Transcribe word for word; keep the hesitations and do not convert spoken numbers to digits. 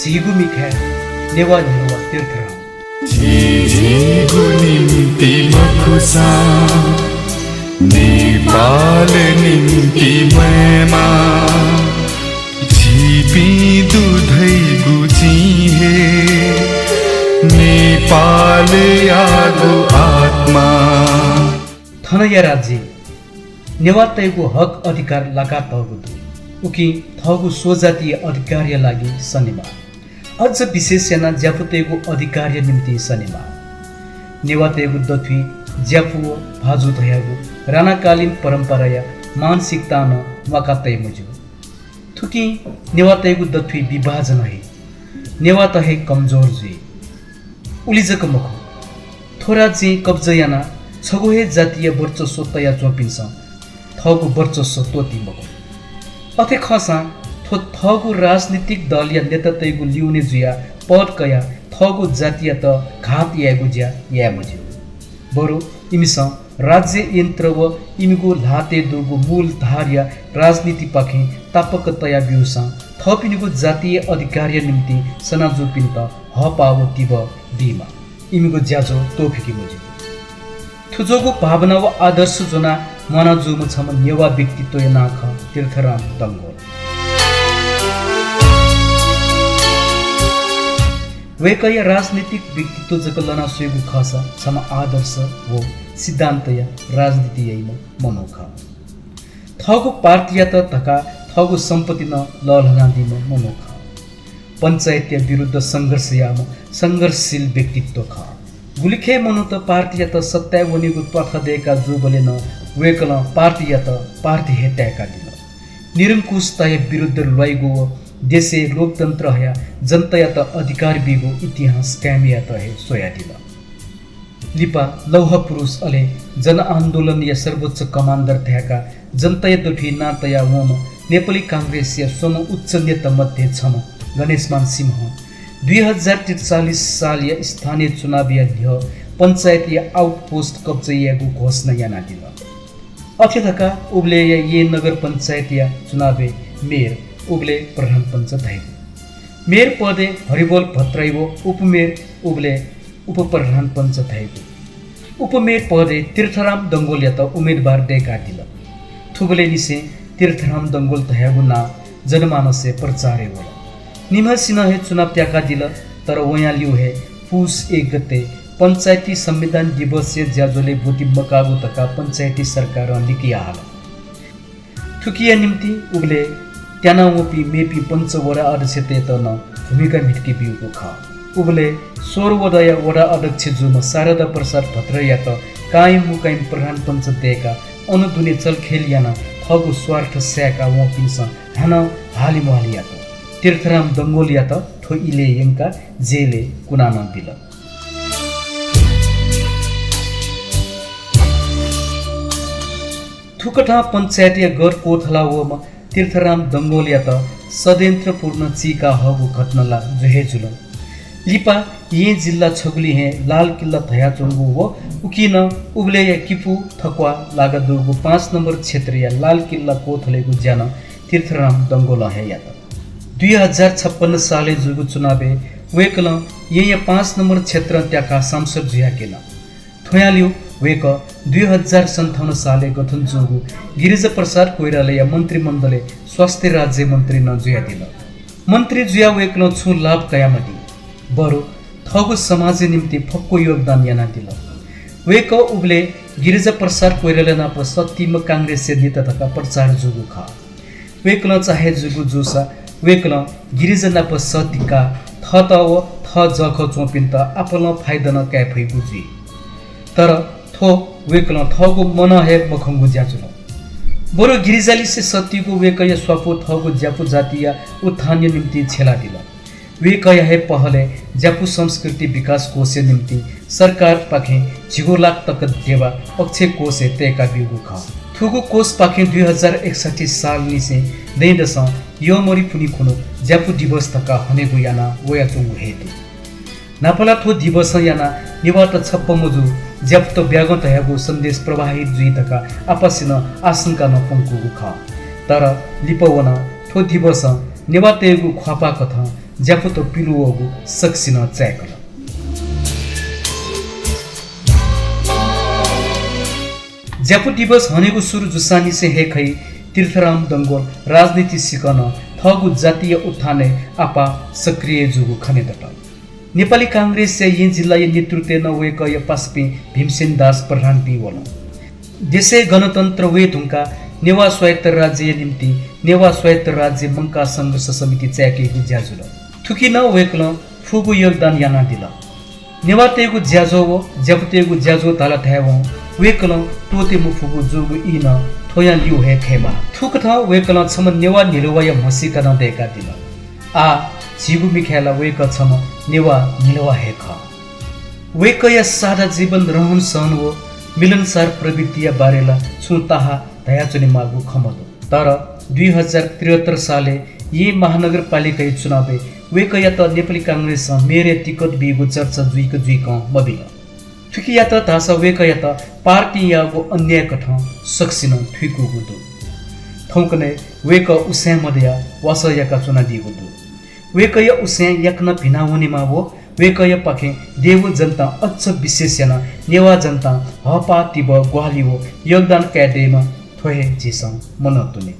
झीगु मिखाय् नेवाः न्ह्यलुवा तीर्थराम। झीझीगु निंतिं मखुसां नेपाल निंतिं मय्मा। झीपिं दु धइगु चिं हे नेपालयागु आत्मा। थनया राज्यय् नेवाःतय्गु हक अधिकार लाकातःगु दु। उकिं थःगु स्वजातीय अधिकारया लागि सनेमाः। अझ विशेष यानाः ज्यापुतय्गु अधिकारया निंतिं सनेमाः। नेवाःतय्गु दथुइ ज्यापु व भाजु धयागु राणाकालीन परम्पराया मानसिकतां नं म्वाका तये मज्यू। थुकिं नेवाःतय्गु दथुइ विभाजन हे, नेवाःत हे कमजोर जुइ। उलि जक मखु, थ्व राज्यं कब्जा यानाः छगू हे जातिया वर्चस्व तयाच्वंपिन्सं थःगु वर्चस्व त्वःती मखु। अथे खःसां थ्व थःगु राजनीतिक दलया नेतातय्गु लिउने जुयाः पद कयाः थःगु जातियात घात यायेगु ज्या याये मज्यू। बरु इमिसं राज्य यन्त्र व इमिगु ल्हातय् दुगु मूल धारया राजनीतिपाखें तापाक तया ब्यूसां थःपिनिगु जातीय अधिकारया निंतिं सना जूपिन्त हःपाः व तिबः बीमाः। इमिगु ज्याझ्वः त्वःफिके मज्यू। थुजूगु भावना व आदर्श ज्वनाः म्वाना जूम्ह छम्ह नेवाः व्यक्तित्वया नां खः तीर्थराम डंगोल। वय्कःया राजनीतिक व्यक्तित्व जक लना स्वयेगु खःसा छम्ह आदर्श व सिद्धान्तया राजनीति याइम्ह मनू खः। थःगु पार्टीयात धकाः थःगु सम्पत्ति नं लःल्हानादीम्ह मनू खः। पञ्चायतया विरुद्ध संघर्ष याःम्ह संघर्षशील व्यक्तित्व खः। गुलिखे मनूत पार्टीयात सत्ताय् वनेगु त्वाथः दय्का जूबलय् नं वय्कलं पार्टीयात पार्टी हे ताय्कादिल। निरंकुशताया विरुद्ध ल्वाइगु व देशय् लोकतन्त्र हयाः जनतायात अधिकार बीगु इतिहास कायम यायेत हे स्वयादिल। लिपा लौह पुरुष अले जनआन्दोलनया सर्वोच्च कमान्डर धाय्काः जनताया दथुइ नां तया वंम्ह नेपाली कांग्रेसया स्वम्ह उच्च नेता मध्ये छम्ह गणेशमान सिंहं दुई हजार त्रिचालिस सालया स्थानीय चुनावया न्ह्यः पञ्चायतया आउटपोस्ट कब्जा यायेगु घोषणा यानादिल। अथे धकाः उबलय्या येँ नगर पञ्चायतया चुनावय् मेयर उबलय् प्रधान पञ्च धाइगु। मेयर पदय् हरिबोल भट्टराई व उपमेयर उबलय् उपप्रधान पञ्च धाइगु। उपमेयर पदय् तीर्थराम डंगोलयात उम्मेदवार दय्कादिल। थुबलय् निसें तीर्थराम डंगोल धयागु नां जनमानसय् प्रचारय् वल। निम्हसिनं हे चुनाव त्याकादिल, तर वयां लिउ हे पुस एक गते पञ्चायती संविधान दिवसया ज्याझ्वलय् ब्वति मकाःगु धकाः पञ्चायती सरकारं लिकयाहल। थुकिया निंतिं उबलय् त्यानावंपिं मेपिं पञ्च वडा अध्यक्षतय्त नं भूमिका म्हितके ब्यूगु खः। उबलय् सोह्र वडाया वडा अध्यक्ष जूम्ह शारदा प्रसाद भट्टराईयात कायम मुकायम प्रधान पञ्च दय्काः अन दुने चलखेल यानाः थःगु स्वार्थ साय्का वंपिन्सं हानं हालिम्वालि यात। तीर्थराम डंगोलयात थ्व इलय् यंकाः जेलय् कुना नं बिल। थुकथं पञ्चायतया गढ क्वथला वःम्ह तीर्थराम डंगोलयात षड्यन्त्रपूर्ण चीका हःगु घटना ला जुहे जुल। लिपा येँ जिल्ला छगुलिं हे लाल किल्ला धयाच्वंगु व उकी नं उबलय्या किपू थक्वाः लागा दुगु पाँच नम्बर क्षेत्रया लाल किल्ला क्वथलेगु ज्या नं तीर्थराम डंगोलं हे यात। दुई हजार छप्पन्न सालय् जूगु चुनावय् वय्कलं येँया पाँच नम्बर क्षेत्रं त्याकाः सांसद जुयाः क्यन। थ्वयां लिउ वय्कः दुई हजार सन्ताउन्न सालय् गठन जूगु गिरिजा प्रसाद कोइरालाया मन्त्रीमण्डलय् स्वास्थ्य राज्य मन्त्री नं जुयादिल। मन्त्री जुयाः वय्कलं छुं लाभ कयामदी, बरु थःगु समाजया निंतिं फक्व योगदान यानादिल। वय्कः उबलय् गिरिजा प्रसाद कोइराला नाप सत्तीम्ह कांग्रेसया नेता धकाः प्रचार जूगु खः। वय्कलं चाहे जूगु जूसा वय्कलं गिरिजा नाप सत्तीकाः थःत व थः जःखः च्वंपिन्त आपालं फाइदा नं काये फइगु जुइ। तर थ्व वय्कलं थःगु मनं हे मखंगु ज्या जुल। बरु गिरिजालिसे सत्तीगु वय्कःया स्वापू थःगु ज्यापू जातिया उत्थानया निंतिं छ्यलादिल। वय्कःया हे पहलय् ज्यापू संस्कृति विकास कोषया निंतिं सरकारपाखें झिगू लाख तक देवा अक्षय कोषय् तय्का ब्यूगु खः। थुगु कोषपाखें दुई हजार एकसट्ठी सालनिसें दँय्‌दसं यःमरि पुन्हि खुन्हु ज्यापू दिवस धकाः हनेगु याना वयाच्वंगु हे दु। न्हापा ला थ्व दिवसं यानाः नेवाःत छप्पँ मजू ज्यापूत ब्यागं धयागु सन्देश प्रवाहित जुइ धकाः आपासिनं आशंका नं प्वंकूगु खः। तर लिपा वनाः थ्व दिवसं नेवाःतय्गु ख्वाःपाः कथं ज्यापुत पिलु वःगु सकसिनं चाय्‌कल। ज्यापु दिवस हनेगु सुरु जूसांनिसें हे खइ तीर्थराम डंगोल राजनीति सिकं नं थःगु जातिया उत्थानय् आपाः सक्रिय जूगु खने दत। नेपाली कांग्रेसया येँ जिल्लाया नेतृत्वय् नं वय्‌कःया पासापिं भीमसेन दास प्रधानपिं वल। देशय् गणतन्त्र वये धुंकाः नेवाः स्वायत्त राज्यया निंतिं नेवाः स्वायत्त राज्य मंकाः संघर्ष समिति चाय्‌केगु ज्या जुल। थुकी नं वय्‌कलं फुगू योगदान यानादिल। नेवाःतय्‌गु ज्याझ्वः व ज्यापुतय्‌गु ज्याझ्वः धाल धायेवं वय्‌कलं त्वःते मफुगु जूगु ई नं थ्वयां ल्यू हये खयेमाः। थुकथं वय्‌कलं छम्ह नेवाः न्हिलुवाया म्हसीका नं दय्‌कादिल। आः झीगु मिखाय् ला वय्‌कः छम्ह नेवाः न्हिलुवा हे खः। वय्‌कःया सादा जीवन, रहन सहन व मिलनसार प्रवृत्तिया बारे ला छुं ताहाः धयाच्वनेमाःगु खँ मदु। तर दुई हजार त्रिहत्तर सालय् येँ महानगरपालिकाया चुनावय् वय्‌कःयात नेपाली कांग्रेसं मेयरया टिकट बीगु चर्चा जुइक जुइकं मबिल। थुकियात धाःसा वय्‌कःयात पार्टीं याःगु अन्यायकथं सकसिनं थुइकूगु दु। थौंकन्हय् वय्‌कः उसाँय् मदयाः वासः याका च्वनादीगु दु। वय्‌कःया उसाँय् याकनं भिना वनेमा व वय्‌कःयापाखें देगु जनतां अझ विशेष यानाः नेवाः जनतां हःपाः तिबः ग्वाहालि व योगदान काये दयेमा थ्व हे झीसं मनंतुने।